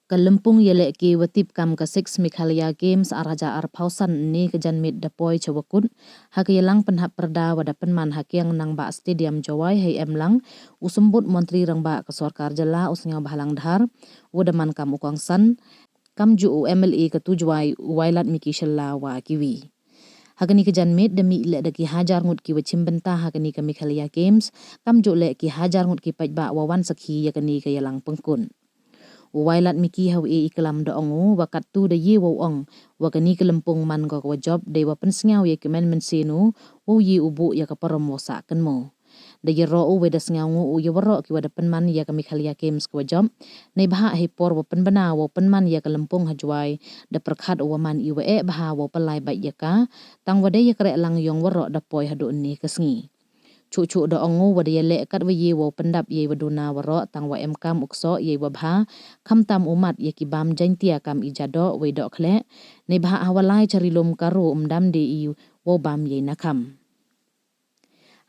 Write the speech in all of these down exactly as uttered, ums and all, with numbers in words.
Ka lympung yalehke wa tip kam ka Six Meghalaya Games ar hajar arphaw san ynne ka janmiet da poi cha wa kut ha ka yalang pynhap pyrda wa da pynman ha Kiang Nangbah Stadium Jowai hei emlang u Symbud Montri Rangbah ka Sorkar Jylla u Sniawbhalang Dhar, wa da man kam u kongsan, kamjooh u M L A ka tu Jowai u Wailadmiki Shylla wa kiwi. Ha kani ka janmiet da mih leh da ki hajar ngut ki wa chimbynta ha kani ka Meghalaya Games, kamjooh leh ki hajar ngut ki paidbah wa wan sakhi ya kani ka yalang pynkut. U Wailadmiki ha wa e i klam da ong u wa kattu da ye wow ong wa kani ka lympung man ko ka wa jop, dei wa pynsniaw ya ki men mynsiem u wow ye u buh ya ka parom wow sah kynmaw. Da yaroh u wei da sniawnguh u ya waroh ki wa da pynman ya ka Meghalaya Games ka wa jop. Neibhah hei por wa pynbna wow pynman ya ka lympung ha Jowai, da pyrkhat u wa man i wa eh bha wow pynlai bait ya ka, tang wa dei ya kreh lang yong waroh da poi haduh ynne ka sngi. Chuh chuh da ong u wa da yaleh kat wa ye wow pyndap yei wa duna waroh, tang wa em kam u ksoh yei wa bha, khamtam u mat ya ki bam Jaintia kam i jadoh wei doh khleh. Neibhah ha wa lai cha ri lum ka ru um dam de i wow bam yei na kham.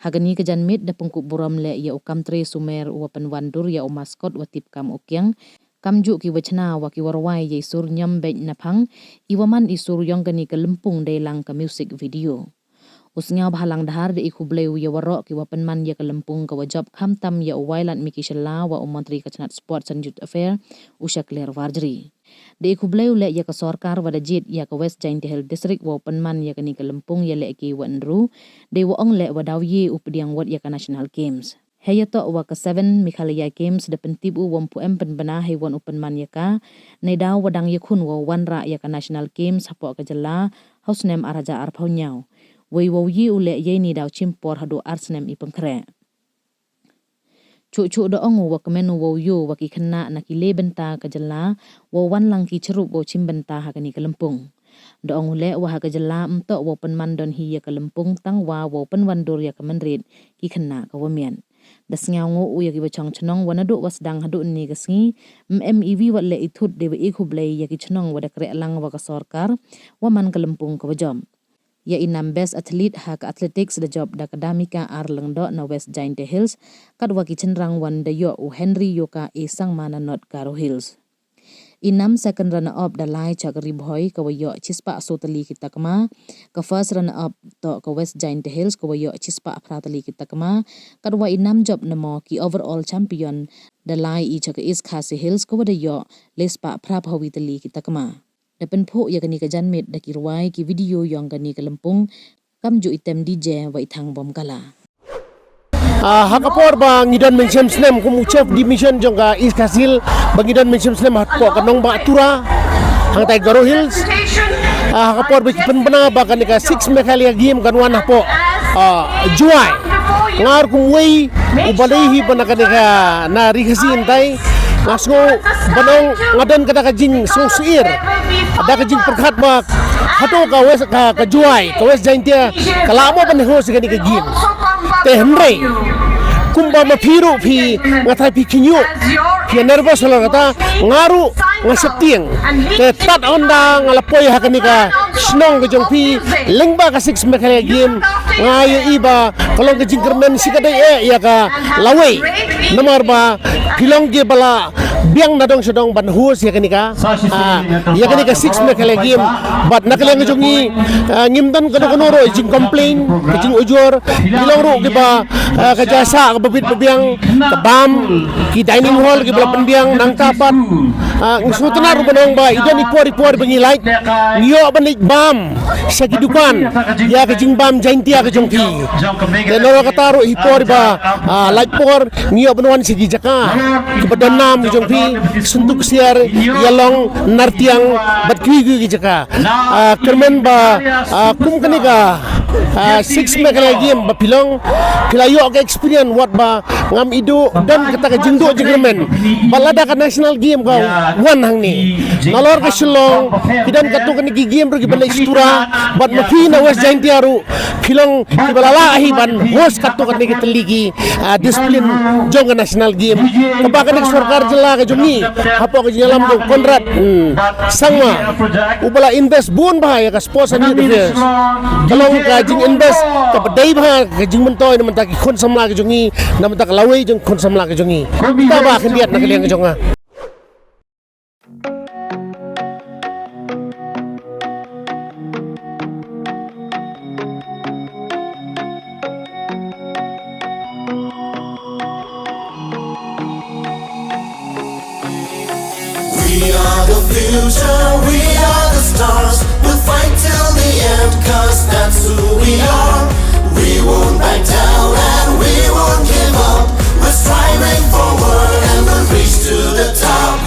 Ha kani ka janmiet da pynkup burom leh ya u Kamtre Sumer u wa pynwandur ya u mascot wa tip kam u Kiang, kamjooh ki wa chna wa ki wa rwai yei sur ñiam beit na phang, i wa man i sur yong kani ka lympung dei lang ka music video. U Sniawbhalang Dhar da e khublei u ya waroh ki wa pynman ya ka lympung ka wa jop, khamtam ya u Wailadmiki Shylla wa u Montri ka chnat Sport san Youth Affair u Shakliar Warjri. Da e khublei u leh ya ka sorkar wa da jied ya ka West Jaintia Hills District wow pynman ya kani ka lympung yalehke wa ynru, dei wa ong leh wa daw ye u pdiang wot ya ka National Games. Hei yatoh wa ka Seven Meghalaya Games da pyntip u wa ym pu em pynbna hei wan u pynman ya ka, neidaw wa dang yakhun wow wanrah ya ka National Games hapoh ka jylla ha u snem ar hajar arphaw ynñiaw, wei wow ye u leh yei ni daw chim por haduh ar snem i pynkhreh. Chuh chuh da ong u wa kmen u wow yoh wa ki khynnah na ki le bynta ka jylla wow wan lang ki chirup wow chimbynta ha kani ka lympung. Da ong u leh wa ha ka jylla ym toh wow pynman don hi ya ka lympung, tang wa wow pynwandur ya ka mynried ki khynnah ka wa miat. Da sniawnguh u ya ki wa chong chnong wa naduh wa sdang haduh ynne ka sngi, ym em i wi wat leh i thut, dei wa e khublei ya ki chnong wa da kreh lang wa ka sorkar wa man ka lympung ka wa jop. Ya i nam Best Athlete ha ka Athletics da jop da ka Damika R Lyngdoh na West Jaintia Hills, kat wa ki chynrang wan da yoh u Henry Yoka A Sangma na North Garo Hills. I nam Second Runner Up da lai cha ka Ri Bhoi ka wa yoh chispah soo tylli ki takma, ka First Runner Up toh ka West Jaintia Hills ka wa yoh chispah phra tylli ki takma, kat wa i nam jop namo ki Overall Champion da lai i cha ka East Khasi Hills ka wa da yoh lespah phra phaw wi tylli ki takma. Da pynphuh ya kani ka janmiet da ki rwai ki video yong kani ka lympung, kamjooh i tem D J wa i thang bom kala. Ah, ha ka por ba ngi don mynsiem snem kum u Chief Division jong ka East Khasi Hills, ba ngi don mynsiem snem hapoh ka Nongbah Tura, hangtai Garo Hills. Ah, ha ka por ba ki pynbna ba kani ka Six Meghalaya Game kan wan hapoh, ah, Jowai. Nga ruh kum wei u ba dei hi ba na kani ka na Ri Khasi hangtai. Nga sngew ban ong nga don ka da ka jingsngewsih, da ka jingpyrkhat ba hato ka West, ka, ka Jowai, ka West Jaintia ka lah mo ban host kani ka game. Te hynrei kumba ma phi ruh phi, nga thai phi khynñiuh, phi nervous halor kata, nga ruh nga septieng. Te tad ynda nga la poi ha kani ka shnong ka jong phi lyngba ka Six Meghalaya Game, nga ya i ba ka long ka jingkyrmen si ka dei eh ya ka lawei. Namar ba phi long ki ba la biang na dong sha dong ban host ya kani ka, ah, ya kani ka Six Meghalaya Game. Bad na ka liang ka jong ngi, ah, ngim don kano kano ruh jingcomplain, ka jingujor. Phi long ruh ki ba, ah, ka jaka sah ka ba bit ba biang, ka bam, ki dining hall ki ba la pynbiang, nangta pat, ah, ngi sngewtynnat ruh ban ong ba i don i por i por ba ngi lait, ngi yoh ban leit bam sha ki dukan ya ka jingbam Jaintia ka jong phi. Te nalor kata ruh i por ba, ah, lait por ngi yoh ban wan sha ki jaka ki ba don nam ka jong phi, Syntu Ksiar, Ialong, Nartiang, bad kiwi kiwi ki jaka. Ah, kyrmen ba, ah, kum kani ka, ah, Six Meghalaya Game ba phi long, phi la yoh ka experience wat ba ngam i duh don kata ka jingduh jingkyrmen. Bad lada ka National Game ka wan hangne, nalor ka Shillong, ki don katu kani ki game ruh ki ban leit sha Tura, bad ma phi na West Jaintia ruh phi long ki ba la lah hi ban host katu kani ki tylli ki, ah, discipline jong ka National Game. Kaba kani ka sorkar jylla ka jong ngi hapoh ka jingïalam jong Conrad, hmm, Sangma, u ba la invest bun bha ya ka Sports and Youth Affairs, ka long ka jinginvest ka ba dei bha ka jingmyntoi na bynta ki khun samla ka jong ngi, na bynta ka lawei jong khun samla ka jong ngi. Kaba khyndiat na ka liang ka jong nga. We are the future, we are the stars. We'll fight till the end, 'cause that's who we are. We won't back down and we won't give up. We're striving forward and we'll reach to the top.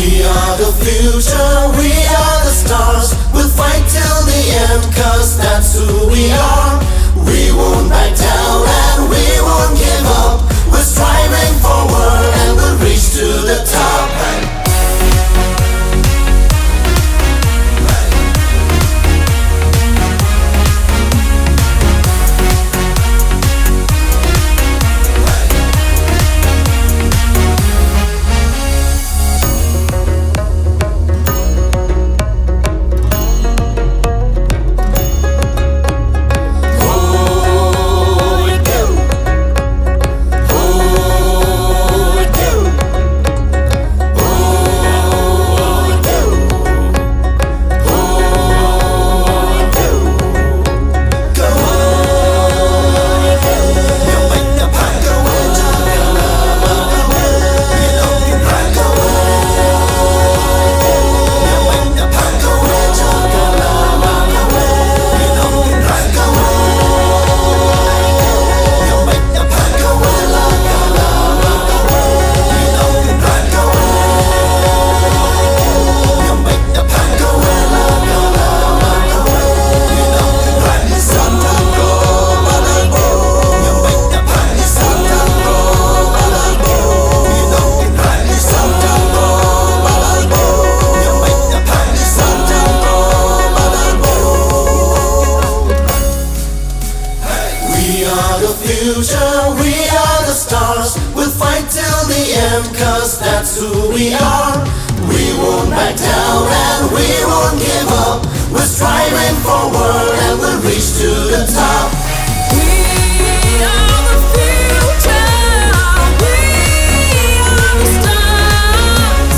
We are the future, we are the stars. We'll fight till the end, 'cause that's who we are. We won't back down and we won't give up. We're striving forward and we'll reach to the top. We are the future, we are the stars. We'll fight till the end, 'cause that's who we are. We won't back down and we won't give up. We're striving forward and we'll reach to the top. We are the future, we are the stars.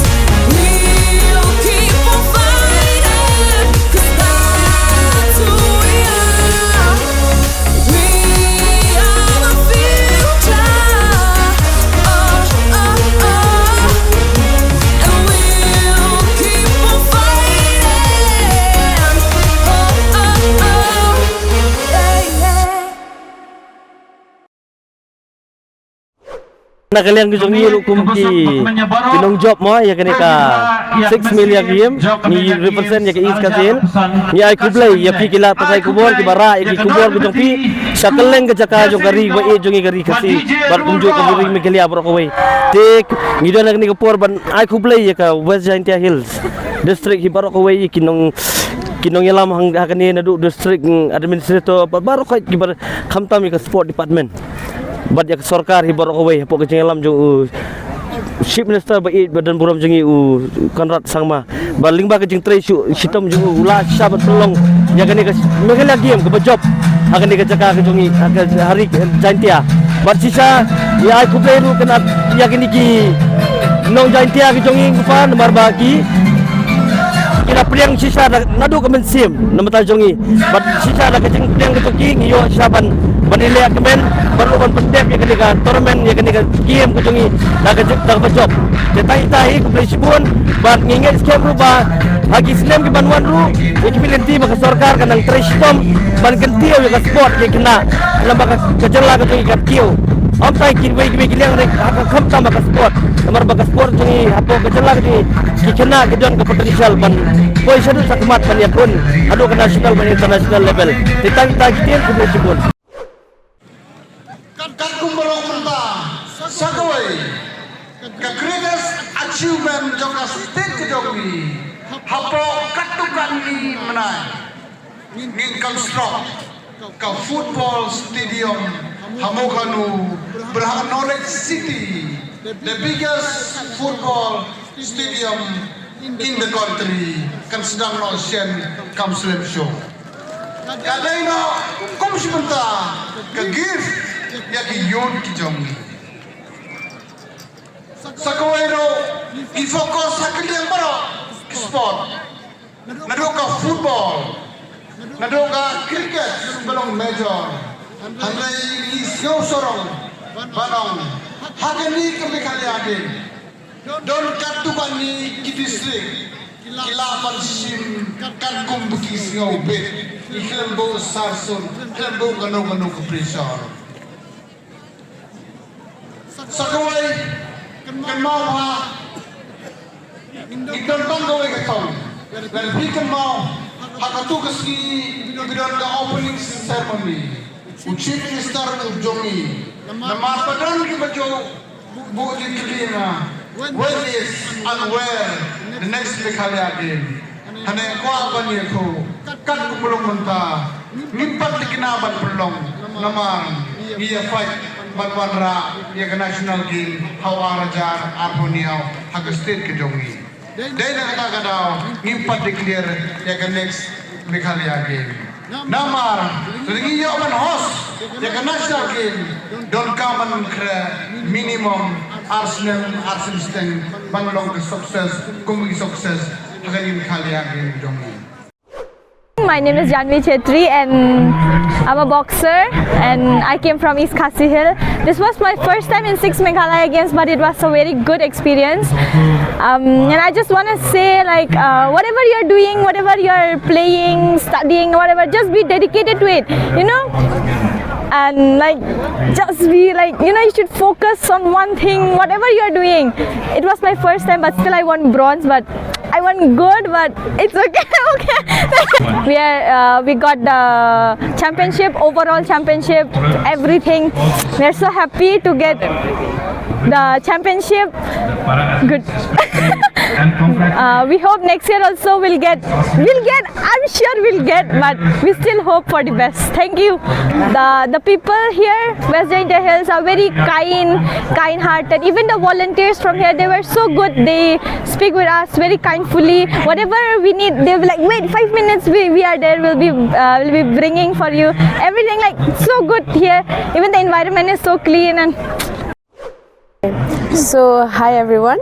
We'll keep on fighting, 'cause that's who we are. We are the future. Oh, oh, oh. And we'll keep on fighting. Oh, oh, oh. Yeah, yeah. Na ka liang ka jong i rukom ki, ki nongjop mo ya kani ka six mile ya game, ngi represent ya ka East Khasi Hills. Ngi ai khublei ya phi ki lad pathai khubor ki ba rah ya ki khubor ka jong phi sha kylleng ka jaka jong ka ri wa e jong i ka ri Khasi bad kumjuh ka ri Meghalaya baroh kawei. Te ngi don ha kani ka por ban ai khublei ya ka West Jaintia Hills District hi baroh kawei, ki nong, ki nongyalam hang ha kani, naduh district, mm, administrator bad baroh kawei ki ba khamtam ya ka sport department. Bad ya ka sorkar hi baroh kawei, hapoh ka jingyalam jong u Chief Minister ba ïeit ba don burom jong i u Conrad Sangma. Bad lyngba ka jingtrei shu, shitom jong u la shisha ban pynlong ya kani ka Meghalaya Game ka ba jop ha kani ka jaka ka jong i, ha ka, ha ri Jaintia. Bad shisha i ai khublei ruh kane ya kini ki nong Jaintia ki jong i, kumba namar ba ki, ki la pdiang shisha da naduh ka mynsiem na ka bynta jong i. Bad shisha da ka jingpdiang ka jong ki ngi ïoh shisha ban, ban ïaleh kmen, ban ruh ban pyndep ya kani ka tournament, ya kani ka game ka jong i da ka jing, da ka ba jop. Te tang ita hi, khublei shibun. Bad ngi ngeit skhem ruh ba Ha ki snem ki ban wan ruh, ya ki lynti ba ka sorkar ka nang trei shitom ban kyntiew ya ka sport ki khynnah, namar ba ka, ka jylla ka jong ngi ka kiew. Ym tang kiwei kiwei ki liang, ha ka khamtam ha ka sport. Namar ba ka sport jong ngi hapoh ka jylla ka jong ngi, ki khynnah ki don ka potential ban poi shaduh shakhmat, ban ïakhun haduh ka national, ban international level. Te tang, tang ki tiar ki bun ki bun. Katkum ba long mynta, sa kawei ka greatest achievement jong ka state ka jong ngi, hapoh katto katni mynta ngin construct ka football stadium ha Mawkhanu, bad ha Knowledge City, the biggest football stadium in the country, kan sdang noh sien kam slem shuh. Ka dei noh kum shi bynta ka gift ya ki youth ki jong ngi. Sa kawei ruh, ki focus ha ki liang baroh ki sport. Naduh ka football, naduh ka cricket, ba long major. Hynrei ngi sngew sarong ban ong, ha kani ka Meghalaya Games, don katto katni ki district ki lah ban shim katkum ba ki sngewbha. I khlem buh sarsut, khlem buh kano kano ka pressure. Sa kawei, kynmaw ha, ngi don bang kawei ka thong. Lada phi kynmaw, ha katu ka sngi phi don ka opening ceremony, u Chief Minister u jong ngi. Namar ba don ki ba ju buh jingkylli nga, when is and where the next Meghalaya Games? Hane kwah ban ïathuh, katkum ba long mynta, ngim pat tikna ban pynlong, namar ngi ïa fight ban wanrah ïa ka National Games ha u ar hajar arphew hynñiew ha ka state ka jong ngi. Dei na kata ka daw ngim pat declare ïa ka next Meghalaya Games. Namar, lada ngi ïoh ban host ïa ka National Games, donkam ban khreh minimum ar snem, ar snem steng ban long ka success, kum ki success ha ka Meghalaya Games jong ngi. My name is Janvi Chetri and I'm a boxer and I came from East Khasi Hills. This was my first time in six Meghalaya Games, but it was a very good experience. Um, and I just want to say, like, uh, whatever you're doing, whatever you're playing, studying, whatever, just be dedicated to it, you know? And, like, just be, like, you know, you should focus on one thing, whatever you're doing. It was my first time, but still I won bronze, but I won gold, but it's okay, okay. We are, uh, we got the championship, overall championship, everything. We are so happy to get the championship. Good. Uh, we hope next year also we'll get, we'll get, I'm sure we'll get, but we still hope for the best. Thank you. The, the people here, West Jaintia Hills, are very kind, kind-hearted. Even the volunteers from here, they were so good. They speak with us very kindfully. Whatever we need, they'll be like, "Wait, five minutes, we, we are there. We'll be, uh, we'll be bringing for you." Everything, like, so good here. Even the environment is so clean and So, hi everyone.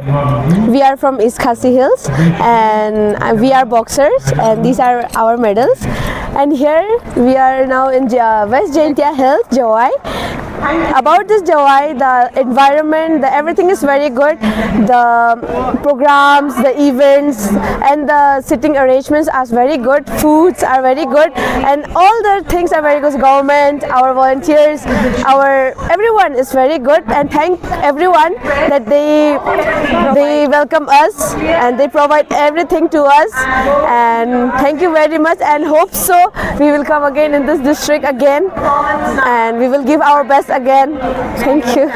We are from East Khasi Hills and uh, we are boxers, and these are our medals. And here we are now in Ja- West Jaintia Hills, Jowai. About this Jowai, the environment, the everything is very good. The programs, the events, and the sitting arrangements are very good. Foods are very good, and all the things are very good. Government, our volunteers, our everyone is very good, and thank everyone that they they welcome us and they provide everything to us. And thank you very much, and hope so we will come again in this district again, and we will give our best again. Thank you.